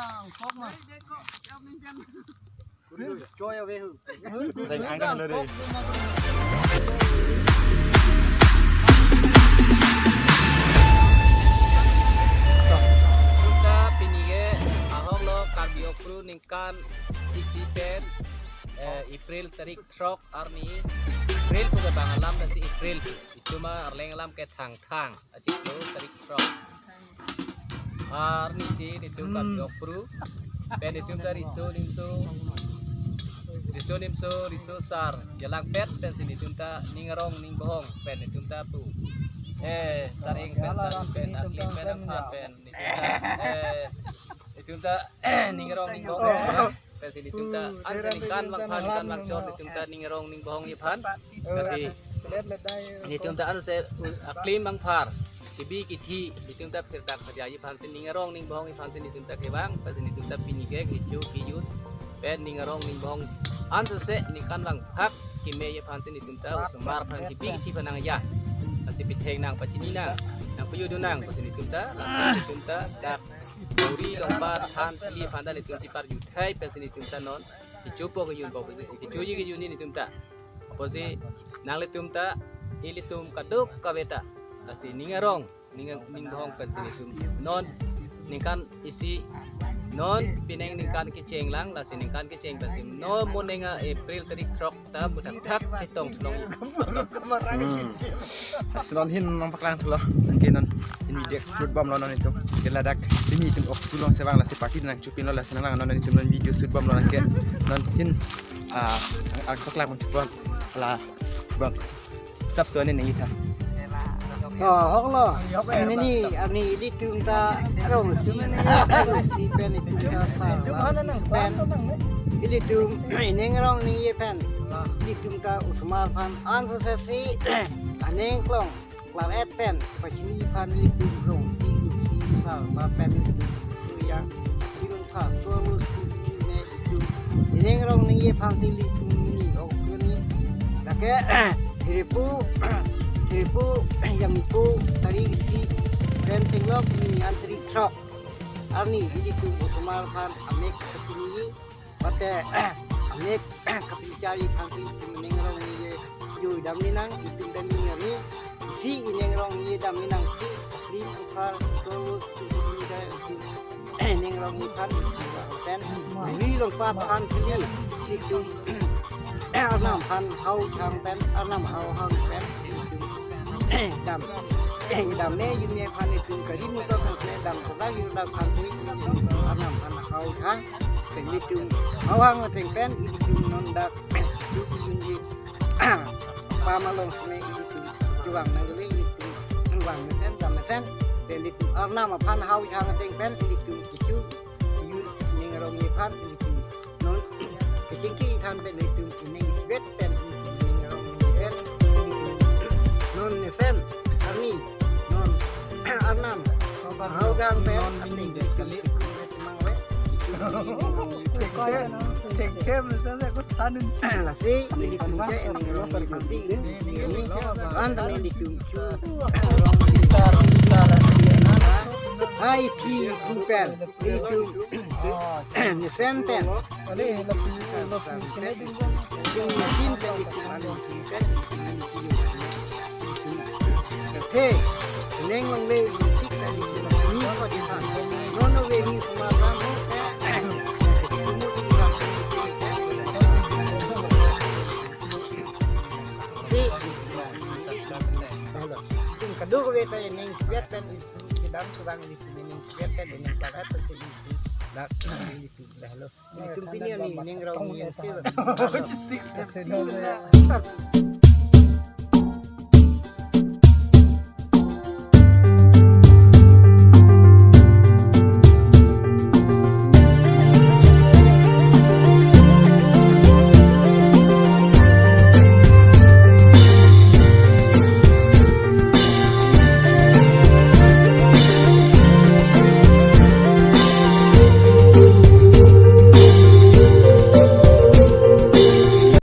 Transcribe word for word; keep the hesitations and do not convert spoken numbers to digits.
Reng ang kan lo dei. Kita pini ke ahok lo Karbi Okpru ningkan isi pen, eh, April tarik throk arni. April pu ke bang alam ta si April. Itum arleng alam ke Thangthang. Achiklo tarik throk. Arni si nelitum Karbi Okpru pen nelitum ta riso nimso, riso nimso, riso sar, jalang pet pen si nelitum ta ning arong ning bohong pen nelitum ta pu. Eh, sareng pen, sar pen, aklim pen, angphan pen nelitum ta, eh, nelitum ta ning arong ning bohong pen si nelitum ta, ansi ningkan vangphan, ningkan vangchot nelitum ta ning arong ning bohong iphan. Lasi nelitum ta ansi, uh, aklim angphar, kebi kethe, nelitum ta phirdak phajaji aphan si ning arong ning bohong iphan si nelitum ta kevang, lasi nelitum ta pini ke kecho kejut pen ning arong ning bohong ansose ningkan vangphak kemeji aphan si nelitum ta osomar aphan kebi kethe aphan nangja. Lasi pitheng nang pachini nang, nang pajut dun nang, lasi nelitum ta, lasi nelitum ta dak Buri longpat than phli aphan ta nelitum chipar juthai pen si nelitum ta non kechopo kejunpo, kechoji kejun nelitum ta. Apotsi nanglitum ta, ilitum kadokave ta, lasi ning arong ning, ning bohong pen si nelitum non ningkan isi, non pining ningkan kecheng lang, lasi ningkan kecheng pen si non moning a April tarik throk ta pu thakthak chetong thulong. Hmm. Lasi non hin nangpaklang thulo. Anke non hin video shoot bomlo non itum. Ke ladak pini itum Okpru along si vang, lasi party nangchopinlo, lasi nang non itum non video shoot bomlo anke. Non hin, ah, ang, ang paklang thulo la bang. Sap so ne nangji tha. Oh, ahok lo. Pini arni ilitum ta arong si, arong si pen ilitum ta sar pen ilitum ning arong ningje pen ilitum ta osomar aphan ansose si aning klong klar et pen pachini aphan ilitum rong si, rong si sar ba pen ilitum yang ilitum sar so lo si si ne itum ning arong ningje aphan si ilitum ni ok ni. Lake Thiriphu, Thiriphu Yamiku tarik isi pen chenglok ni an tarik throk arni ilitum osomar aphan amek kachiniji, mate amek kapichari aphan si itum ning arong ningje yo dam ni nang, itum dam ni nang ni si ning arong ningje dam ni nang si, aklim angphar, so, si, si, si, si, ning arong ni aphan, pen, buri longpat than phli, itum arnam aphan hau thang pen, arnam hau hang pen, itum dam, dam me, yun me aphan itum kari muka aphan dam, kari muka aphan itum arnam aphan hau thang pen, itum hau hang pen pen, itum non dak, itum yunji pam along si me itum kevang nangkele, itum kevang mesen, dam mesen, pen itum arnam aphan hau thang ateng pen itum kecho kejun ning arong ni aphan itum non kechingki than pen itum ining isibet pen itum ning arong ni pen itum non mesen arni non arnam hau thang pen ateng itum mangve. Thekthe, thekthe mesen se ko thanun si. Lasi ilitum ke ning arong ni aphan si, ilitum ke ning arong ni aphan si, ilitum ke ning arong ni aphan si. Hai pi ku pen, ilitum mesen pen. Ale lapi lapi kene ding. Ilitum mesen pen ilitum anu pen. He, neng long le, tik ta di, ni ko di sa. Nono ve ni suma ram mo. Si. Tum kadokave ta neng sibet pen, kedam sedang di sini neng sibet pen, neng parat ta sini. Dak, di sini dah lo. Itum pini ani ning arong ni isi. Six fifty.